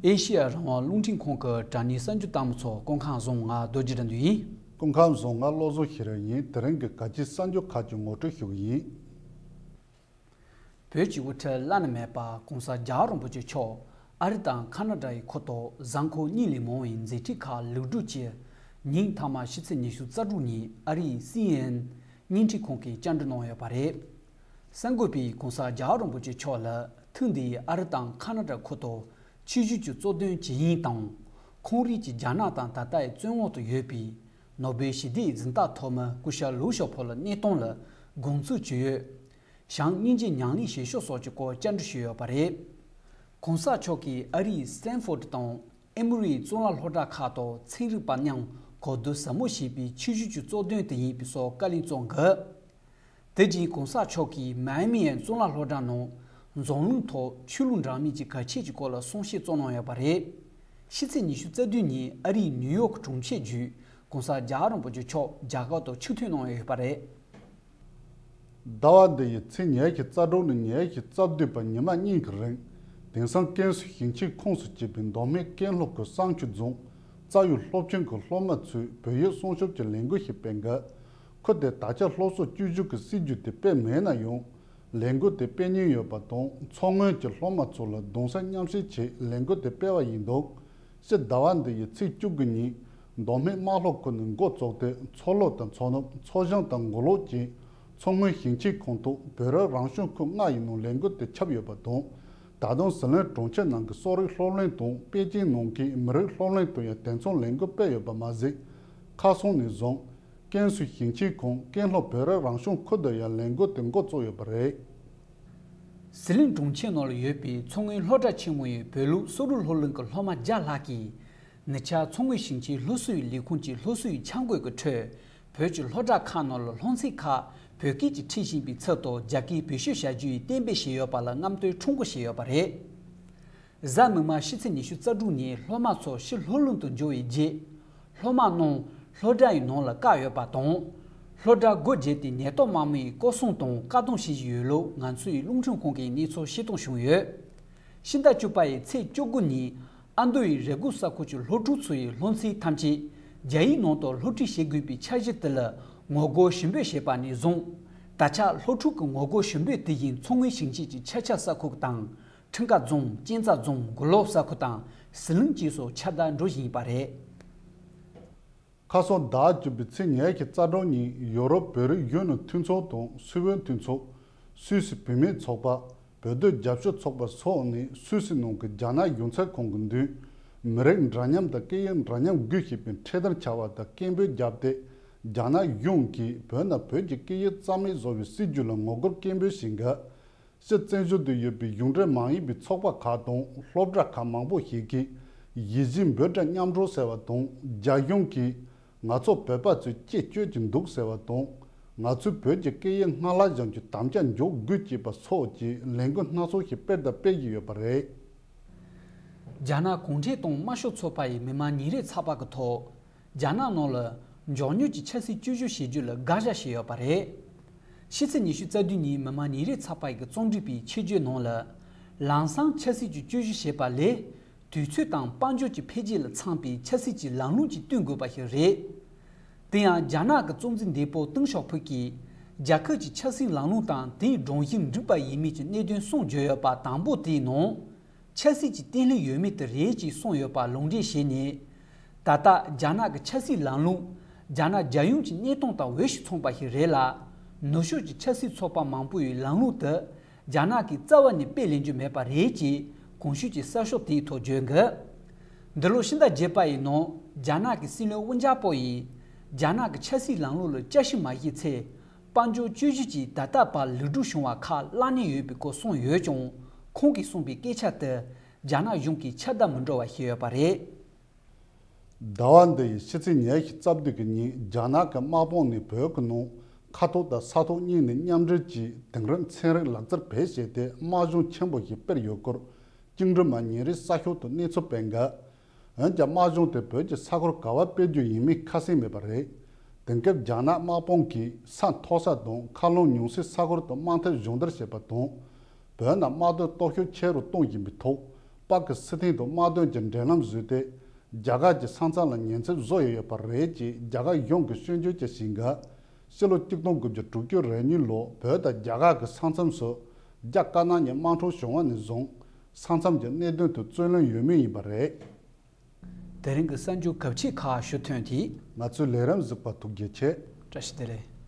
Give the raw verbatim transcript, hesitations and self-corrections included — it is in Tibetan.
ཨེ་ཤེ་ཡ་རང་དབང་རླུང་འཕྲིན་ཁང་གི་དྲ་བརྙན་གསར་འགྱུར་ལྟ་མི་ཚོ་སྐུ་ཁམས་བཟང་། ང་རྡོ་རྗེ་དགྲ་འདུལ་ཡིན། སྐུ་ཁམས་བཟང་། ང་བློ་བཟང་ཤེས་རབ་ཡིན། དེ་རིང་གི་གལ་ཆེའི་གསར་འགྱུར་ཁག་ཅིག་ངོ་སྤྲོད་ཞུ་གི་ཡིན། བོད་ཀྱི་དབུ་ཁྲིད་བླ་ན་མེད་པ་༸གོང་ས་༸རྒྱལ་བ་རིན་པོ་ཆེ་མཆོག་ཨ་རི་དང་ཁ་ན་ཌ་ཡི་ཁུལ་དུ་གཟའ་འཁོར་གཉིས་ལས་མང་བའི་མཛད་འཕྲིན་ཁག་ལེགས་གྲུབ་ཀྱིས་ཉིན་མཐའ་མ་ཕྱི་ཚེས་ཉི་ཤུ་རྩ་དྲུག་ཉིན་ཨ་རིའི་སི་ཨེན་ཨེན་བརྙན་འཕྲིན་ཁང་གིས་བཅར་འདྲི་གནང་ཡོད་པ་རེད། གསར་འགོད་པས་༸གོང་ས་༸རྒྱལ་བ་རིན་པོ་ཆེ་མཆོག་ལ་ཐེངས་འདིའི་ཨ་རི་དང་ཁ་ན་ཌ་ཁུལ་དུ་ཆིབས་བསྒྱུར་གྱི་གཙོ་དོན་ཇི་ཡིན་དང་། ཁོང་རང་གིས་རྒྱ་ནག་དང་ད་ལྟའི་བཙན་འོག་ཏུ་ཡོད་པའི་ནོ་སྦེལ་ཞི་བདེའི་གཟེངས་རྟགས་ཐོབ་མི་སྐུ་ཞབས་ལིའུ་ཞའོ་པོ་ལགས་གནས་སྟངས་ལ་དགོངས་ཚུལ་ཇི་ཡོད། བྱམས་སྙིང་རྗེ་ཉམས་ལེན་བྱེད་ཕྱོགས་སོགས་ཀྱི་སྐོར་བཅར་འདྲི་ཞུས་ཡོད་པ་རེད། ༸གོང་ས་མཆོག་གིས་ཨ་རིའི་སི་ཏན་ཕོར་ཌི་དང་ཨེ་མོ་རིའི་གཙུག་ལག་སློབ་གྲྭ་ཁག་ཏུ་ཚན་རིག་པ་རྣམས་གོ་བསྡུར་ཟབ་མོ་བྱས་པའི་ཆིབས་བསྒྱུར་གྱི་གཙོ་དོན་དེ་ཡིན་པའི་སོགས་བཀའ་ལན་སྩལ་འདུག་དེ་རྗེས་༸གོང་ས་མཆོག་གིས་མཱ་ཨེ་མི་ཡའི་གཙུག་ལག་སློབ་གྲྭ་ནང་འཛམ་གླིང་ཐོག་ཆོས་ལུགས་འདྲ་མིན་གྱི་གལ་ཆེ་གི་སྐོར་ལ་གསུང་བཤད་སྩལ་གནང་ཡོད་པ་རེད། ཕྱི་ཚེས་ཉི་ཤུ་རྩ་བདུན་ཉིན་ཨ་རིའི་ནིའུ་ཡོག་གི་གྲོང་ཁྱེར་བརྒྱུད་༸གོང་ས་༸རྒྱལ་བ་རིན་པོ་ཆེ་མཆོག་རྒྱ་གར་དུ་ཆིབས་ཐོན་གནང་ཡོད་པ་རེད། ཟླ་བ་འདི་ཡི་ཚེས་ཉི་ཤུ་རྩ་དྲུག་ནས་ཉི་ཤུ་རྩ་བདུན་བར་ཉི་མ་གཉིས་ཀྱི་རིང་། དེང་སང་ཀན་སུའུ་ཞིང་ཆེན་ཁོངས་སུ་སྐྱེས་པའི་མདོ་སྨད་ཀན་ལྷོ་ཁུལ་བསང་ཆུ་རྫོང་རྩ་ཡུལ་སློབ་ཆེན་གྱི་སློབ་མ་ཚོས་བོད་ཡིག་སྲུང་སྐྱོབ་ཀྱི་ལས་འགུལ་ཞིག་སྤེལ་འགོ། ཁུལ་དེ་ད་ཆ་སློབ་གསོ་བཅུ་བཞི་གི་སྲིད་ཇུས་དེ་སྤེལ་མེད་ན་ཡང་། ལས་འགུལ་དེ་སྤེལ་མཁན་ཡོད་པ་དང་། མཚོ་སྔོན་གྱི་སློབ་མ་ཚོ་ལ་གདུང་སེམས་མཉམ་སྐྱེད་ཆེད་ལས་འགུལ་དེ་སྤེལ་བ་ཡིན་འདུག་སྤྱིར་ཟླ་བ་འདི་ཡི་ཚེས་བཅུ་དགུ་ཉིན་མདོ་སྨད་རྨ་ལྷོ་ཁུལ་ནས་འགོ་བཙུགས་ཏེ། མཚོ་ལྷོ་དང་མཚོ་ནུབ། མཚོ་བྱང་དང་མགོ་ལོག་བཅས་མཚོ་སྔོན་ཞིང་ཆེན་ཁོངས་གཏོགས་བོད་རིགས་རང་སྐྱོང་ཁུལ་ལྔ་ཡི་ནང་ལས་འགུལ་དེ་ཁྱབ་ཡོད་པ་དང་། ད་དུང་ཟི་ལིང་གྲོང་ཁྱེར་ནང་གི་གསོ་རིག་སློབ་གླིང་དང་པེ་ཅིང་ནང་གི་མི་རིགས་སློབ་གླིང་དུ་ཡང་དེ་མཚུངས་ལས་འགུལ་སྤེལ་ཡོད་པ་མ་ཟད། ཁ་སང་ནས་བཟུང་ཀན་སུའུ་ཞིང་ཆེན་ཁོངས་ཀན་ལྷོ་བོད་རིགས་རང་སྐྱོང་ཁུལ་དུ་ཡང་ལས་འགུལ་དེ་འགོ་བཙུགས་ཡོད་པ་རེད། ཟི་ལིང་གྲོང་ཁྱེར་ནང་ལ་ཡོད་པའི་མཚོ་སྔོན་སློབ་གྲྭ་ཆེན་མོ་ཡི་བོད་ལུགས་གསོ་རིག་སློབ་གླིང་གི་སློབ་མ་བརྒྱ་ལྷག་གིས། ཉེ་ཆར་མཚོ་སྔོན་ཞིང་ཆེན་སློབ་གསོའི་ལས་ཁུངས་ཀྱི་སློབ་གསོའི་འཆར་འགོད་ཀྱི་ཁྲོད། བོད་ཀྱི་སློབ་གྲྭ་ཁག་ནང་ལ་སློབ་ཚན་ཁག་བོད་སྐད་ཀྱིས་ཁྲིད་བཞིན་པའི་ཚུལ་དུ་རྒྱ་སྐད་བེད་སྤྱོད་བྱ་རྒྱུ་ཡི་གཏན་འབེབས་བྱས་ཡོད་པ་ལ་རྔམ་སྟོན་ཁྲོམ་སྐོར་བྱས་ཡོད་པ་རེད། གཟའ་མིག་དམར་ཕྱི་ཚེས་ཉི་ཤུ་རྩ་དྲུག་ཉིན་སློབ་མ་ཚོ་ཕྱིར་སློབ་གླིང་དུ་འབྱོར་བའི་རྗེས། སློབ་མ་རྣམས་སློབ་གྲྭ་ཡི་ནང་ལ་བཀག་ཡོད་པ་དང་། སློབ་གྲྭ་སྒོ་བརྒྱབ་སྟེ་ཉེན་རྟོག་དམག་མིས་སྐོར་སྲུང་དང་བཀག་སྡོམ་བྱེད་བཞིན་ཡོད་ལུགས་ང་ཚོའི་རླུང་འཕྲིན་ཁང་གིས་གནས་ཚུལ་ཤེས་རྟོགས་བྱུང་ཡོད། ཕྱི་ཟླ་བཅུ་པ་ཡི་ཚེས་བཅུ་དགུ་ཉིན་ཨ་མདོ་ཡི་རི་སྒོ་ས་ཁུལ་གྱི་སློབ་ཕྲུག་ཚོ་ཡི་སློབ་ཚན་ཐམས་ཅད་རྒྱ་ཡིག་ནང་དུ་སློབ་ཁྲིད་བྱེད་དགོས་པའི་འཆར་གཞི་དེ་ལ་ངོ་རྒོལ་ཞུ་འབོད་བྱས་པ་ནས་བཟུང་། ད་ཆ་སློབ་ཕྲུག་གི་ངོ་རྒོལ་ཞུ་འབོད་དེ་བཞིན་མཚོ་སྔོན་ཞིང་ཆེན་གྱི་ཆབ་ཆ་ས་ཁུལ་དང་། ཁྲིམས་ཁ་རྫོང་། གཅན་ཚ་རྫོང་། མགོ་ལོག་ས་ཁུལ་དང་ཟི་ལིང་བཅས་སུ་ཁྱབ་བརྡལ་འགྲོ་བཞིན་པ་རེད། ཁ་སང་ཟླ་བཅུ་པའི་ཚེས་ཉི་ཤུ་རྩ་དྲུག་ཉིན་ཡོ་རོབ་བོད་རིགས་གཞོན་ནུ་མཐུན་ཚོགས་དང་སུད་བོད་མཐུན་ཚོགས། སུད་སི་བུད་མེད་ཚོགས་པ། བོད་དོན་རྒྱབ་སྐྱོར་ཚོགས་པ་སོགས་ནས་སུད་སི་ནང་གི་རྒྱ་ནག་གཞུང་ཚབ་ཁང་གི་མདུན། མི་རིགས་འདྲ་མཉམ་དང་སྐད་ཡིག་འདྲ་མཉམ་དགོས་ཞེས་པའི་འཕྲེད་དར་འཕྱར་བ་དང་སྐད་འབོད་བརྒྱབ་སྟེ། རྒྱ་ནག་གཞུང་གིས་བོད་ནང་བོད་ཀྱི་སྐད་ཡིག་རྩ་མེད་བཟོ་བའི་སྲིད་ཇུས་ལ་ངོ་རྒོལ་སྐད་འབོད་བྱེད་འགོ། སྤྱིར་བཙན་བྱོལ་དུ་ཡོད་པའི་གཞུང་འབྲེལ་མ་ཡིན་པའི་ཚོགས་པ་ཁག་དང་སློབ་གྲྭ་ཁག་མང་པོ་ཞིག་གིས་གཞིས་བྱེས་འབོད་སྒྲ་མཉམ་སྒྲོག་ཟེར་བ་དང་། རྒྱ་གཞུང་གིས་ང་ཚོ་བོད་པ་ཚོས་ཅི་སྤྱོད་ཀྱི་འདུག་ཟེར་བ་དང་། ང་ཚོས་བོད་ཀྱི་སྐད་ཡིག་སྔར་ལྷག་གཞན་གྱི་དམ་བཅའ་འཇོག་དགོས་ཅེས་པ་སོགས་ཀྱི་ལས་འགུལ་སྣ་ཚོགས་ཤིག་སྤེལ་དང་སྤེལ་བཞིན་ཡོད་པ་རེད། རྒྱ་ནག་གུང་ཁྲན་ཏང་དམར་ཤོག་ཚོགས་པ་ཡི་མི་དམངས་ཉིན་རེའི་ཚགས་པར་གྱི་ཐོག་རྒྱ་ནག་ནང་ལ་མགྱོགས་མྱུར་གྱི་ཆབ་སྲིད་བཅོས་བསྒྱུར་བྱེད་རྒྱུ་ལ་དགག་བཞག་བྱས་ཡོད་པ་རེད། ཕྱི་ཚེས་ཉི་ཤུ་རྩ་བདུན་ཉིན་མི་དམངས་ཉིན་རེའི་ཚགས་པར་གྱི་རྩོམ་སྒྲིག་པས་ཆེད་བརྗོད་ནང་ལ། ལམ་སང་ཆབ་སྲིད་ཀྱི་བཅོས་བསྒྱུར་བྱེད་པ་ལས། དུས་ཚོད་དང་དཔལ་འབྱོར་གྱི་འཕེལ་རྒྱས་ལ་འཚམ་པའི་ཆབ་སྲིད་ཀྱི་ལམ་ལུགས་ཅིག་བསྟུན་དགོས་པ་ཞིག་རེད། དེ་ཡང་རྒྱ་ནག་གི་གཙོ་འཛིན་སྡེ་པོ་ཏེང་ཞའོ་ཕིང་གིས་རྒྱལ་ཁབ་ཀྱི་ཆབ་སྲིད་ལམ་ལུགས་དང་དེའི་སྒྲོམ་གཞི་འགྲིག་པ་ཡིན་མིན་གྱི་གནད་དོན་གསུམ་བརྗོད་ཡོད་པ། དང་པོ་དེའི་ནང་། ཆབ་སྲིད་ཀྱི་བརྟན་ལྷིང་ཡོད་མེད་དེ་རེད་ཅེས་གསུངས་ཡོད་པ་ལུང་འདྲེན་བྱས་ནས། ད་ལྟ་རྒྱ་ནག་གི་ཆབ་སྲིད་ལམ་ལུགས་རྒྱ་ནག་རྒྱལ་ཡོངས་ཀྱི་གནས་སྟངས་དང་འོས་ཤིང་མཚུངས་པ་ཞིག་རེད་ལ། ནུབ་ཕྱོགས་ཀྱི་ཆབ་སྲིད་ཚོགས་པ་མང་པོ་ཡི་ལམ་ལུགས་དེ་རྒྱ་ནག་གིས་རྩ་བ་ནས་སྤེལ་ལེན་རྒྱུ་མེད་པ་རེད་ཅེས་གོང་ཞུས་ཀྱི་གསར་ཤོག་དེའི་ཐོག་བརྗོད་འདུག་འདི་ལོ་ཕྱི་ཟླ་བརྒྱད་པ་ཡི་ནང་རྒྱ་ནག་གི་སྲིད་བློན་ཝུན་ཅཱ་པོ་ཡིས་རྒྱ་ནག་གི་ཆབ་སྲིད་ལམ་ལུགས་ལ་དཔྱད་ཞིབ་མ་བྱས་ཚེ། དཔལ་འབྱོར་བཅོས་བསྒྱུར་གྱིས་ད་ལྟ་བར་ལེགས་གྲུབ་བྱུང་བ་ཁག་བརླག་ནས་ཡོད་པའི་སྐོར་གསུངས་ཡོད་ཀྱང་། ཁོང་གིས་གསུངས་པའི་སྐད་ཆ་དེ་རྒྱ་ནག་གཞུང་གིས་ཁྱབ་བརྡལ་མི་འགྲོ་བ་བྱས་ཡོད་པ་རེད། ཟླ་བ་འདི་ཡི་ཕྱི་ཚེས་ཉི་ཤུ་རྩ་བདུན་གྱི་ཉིན་རྒྱ་ནག་གི་དམག་དཔུང་ནས་བོད་ཀྱི་ནང་མཁའ་ཐོག་དང་ས་ཐོག་གཉིས་ནས་མཉམ་འབྲེལ་གྱིས་དེང་རབས་ཚན་རིག་ལག་རྩལ་བེད་སྤྱད་དེ་དམག་སྦྱོང་ཆེན་པོ་ཞིག་སྤེལ་ཡོད་སྐོར་བཅིངས་འགྲོལ་དམག་ཉིན་རེའི་གསར་ཤོག་ཏུ་གནས་ཚུལ་སྤེལ་འགོ། འོན་ཀྱང་དམག་སྦྱོང་དེ་བོད་ཀྱི་ས་ཁུལ་ག་བར་སྤེལ་རྒྱུ་ཡིན་མིན་ཁ་གསལ་མེད་པ་རེད། དེང་སྐབས་རྒྱ་ནག་དམག་དཔུང་གིས་ས་མཐོ་ས་དང་མཁའ་རླུང་ཉུང་སའི་ས་ཁུལ་དུ་དམག་འཐབ་སྦྱོང་བརྡར་བྱེད་པ་དང་། བོད་ནང་དམག་དོན་སྟོབས་ཤུགས་ཆེ་རུ་གཏོང་བཞིན་པའི་ཐོག་པག་གི་སི་ཐན་དུ་དམག་དོན་གྱི་འབྲེལ་ལམ་བཟོས་ཏེ། རྒྱ་གར་གྱི་ས་མཚམས་ལ་ཉེན་ཚབས་བཟོ་ཡི་ཡོད་པ་རེད་ཅེས་རྒྱ་གར་གཞུང་གིས་སྐྱོན་བརྗོད་བྱས་ཟིན་ག་ཕྱི་ལོ་གཅིག་སྟོང་དགུ་བརྒྱ་དྲུག་ཅུ་རེ་གཉིས་ལོར་བོད་དང་རྒྱ་གར་གྱི་ས་མཚམས་སུ་རྒྱ་དཀར་ནག་གཉིས་དམག་འཁྲུག་བྱུང་བ་ནས་བཟུང་། ས་མཚམས་ཀྱི་གནད་དོན་དུ་རྩོད་གླེང་ཡོད་མུས་ཡིན་པ་རེད། དེ་རིང་གི་གསར་འགྱུར་གབ་ཆིག་ཁག་ཞུ་ཐོན་དེ། ང་ཚོའི་ལས་རིམ་གཟིགས་པ་ཐུགས་རྗེ་ཆེ། བཀྲ་ཤིས་བདེ་ལེགས།